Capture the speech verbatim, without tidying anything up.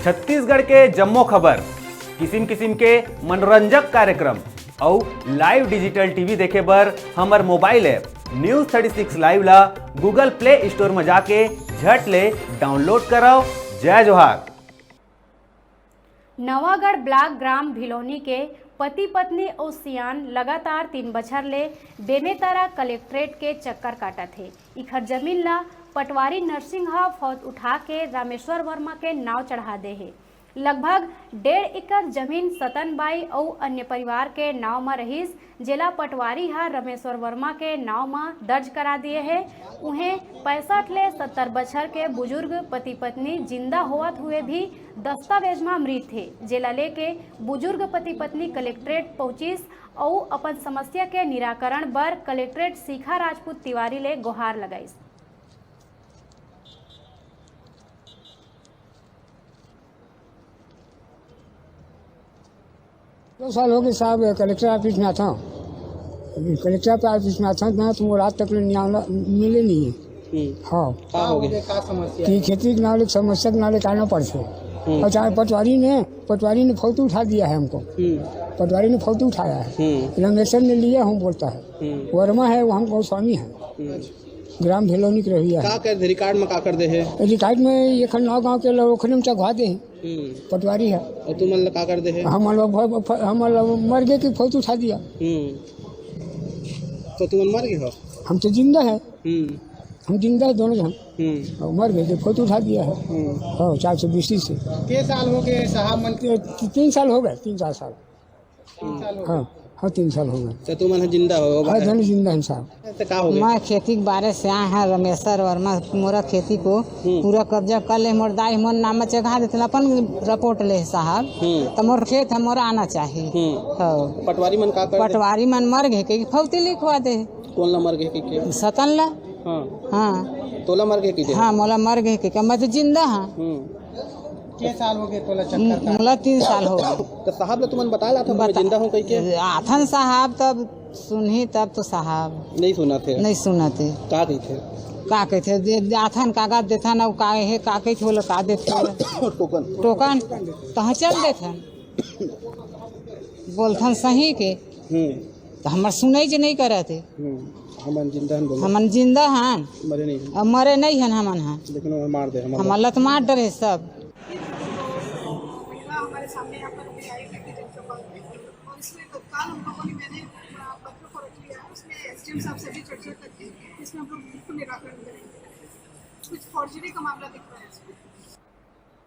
छत्तीसगढ़ के जम्मो खबर, किसिम किसिम के मनोरंजक कार्यक्रम अउ live digital T V देखे बर हमर mobile app News thirty six Live ला Google Play Store म जाके झट ले download करव। जय जोहार। नवागढ़ ब्लॉक ग्राम भिलौनी के पति पत्नी अउ सियान लगातार तीन बछर ले बेमेतरा कलेक्ट्रेट के चक्कर काटत हे। इखर जमीन ला पटवारी नरसिंह ह फौत उठा के रामेश्वर वर्मा के नाव चढ़ा दे हे। लगभग डेढ़ एकड़ जमीन सतन बाई अउ अन्य परिवार के नाव म रहिस, जेला पटवारी ह रमेश्वर वर्मा के नाव म दर्ज करा दिए हे। उहें, पैंसठ ले सत्तर बछर के बुजुर्ग पति पत्नी जिंदा होवत हुए भी दस्तावेज म मृत हे, जेला लेके बुजुर्ग पति पत्नी कलेक्ट्रेट पहुंचिस अउ अपन समस्या के निराकरण बर कलेक्ट्रेट शिखा राजपूत तिवारी ले गोहार लगाइस। दो साल हो गए साहब, कलेक्टर ऑफिस में आता हूँ। कलेक्टर ऑफिस में आता हूँ ना, तो वो रात तक ले नहीं आना, मिले नहीं है। हम्म। हाँ। का हो गए? का समस्या? कि खेती के नाले, समस्या के नाले आना पड़ते। हम्म। और चाहे पटवारी ने, पटवारी ने फौती उठा दिया है हमको। हम्म। पटवारी ने फौती उठाया है। हम्म। रमेश्वर ने लिया हूँ बोलता है। हम्म। वर्मा है, वो हम गोस्वामी है। हम्म। ग्राम भेलोनी के रहिया है। का कर दे, रिकॉर्ड में का कर दे है? रिकॉर्ड में ये खन्ना गांव के लोग ओखने में चघवा दे है। हम्म। पटवारी है। और तुमन ला का कर दे है? हम लोग भ-, भ-, हम लोग मर गए कि फौत उठा दिया। हम्म। तो तुमन मर गए हो? हम तो जिंदा है। हम्म। हम जिंदा है दोनों जन। हम्म। और मर गए कि फौत उठा दिया है। हम्म। हाँ, चार सौ बीस से। के साल हो गए साहब मन? ती-, तीन साल हो गए, तीन चार साल। तीन साल हो गए? हाँ, हाँ, तीन साल हो गए। तो तुमन ह जिंदा हो? हाँ, दोनों जिंदा हैं साहब। तो का हो गए? मैं खेती के बारे से आए हैं, रमेश्वर वर्मा, मोरा खेती को हम्म। पूरा कब्जा कर ले, मोर दाई मोर नाम में चढ़ा देते, अपन रिपोर्ट ले साहब। हम्म। तो मोर खेत है, मोर आना चाहिए। हम्म। हाँ। पटवारी मन का कर दे? पटवारी मन मर गए के फौती लिखवा दे। कौन ला मर गए के, के? सतन ला। हाँ। हाँ। तोला मर गए के, के? हाँ, मोला मर गए के, के मैं तो जिंदा हाँ। हम्म। के साल हो गए तोला चक्कर का? मोला तीन साल हो गए। तो साहब ला तुमन बताए ला था, मैं बता-, जिंदा हूँ कह के? आथन साहब तब सुनही तब तो साहब। नहीं सुना थे? नहीं सुना थे। का कही थे? का कही थे? दे, दे आथन कागज देथन, अउ का हे, का कही थे, बोले का देथे? टोकन। टोकन। तहाँ चल देथन। बोलथन सही के। हम्म। तो हमर सुनई जे नहीं करत हे। हम्म। हमन जिंदा हन बोले। हमन जिंदा हन। मरे नहीं हन। अब मरे नहीं हन हमन ह। लेकिन वो मार दे, हमन हमन ला। लत मार डरे सब। महिला हमारे सामने यहाँ पर भी आई थी जनचौपाल में, और इसमें तत्काल हम लोगों ने, मैंने, अ, पत्र को रख लिया है, उसमें एसडीएम साहब से भी चर्चा करके इसमें हम लोग बिल्कुल निराकरण करेंगे। कुछ फॉर्जरी का मामला दिख रहा है इसमें।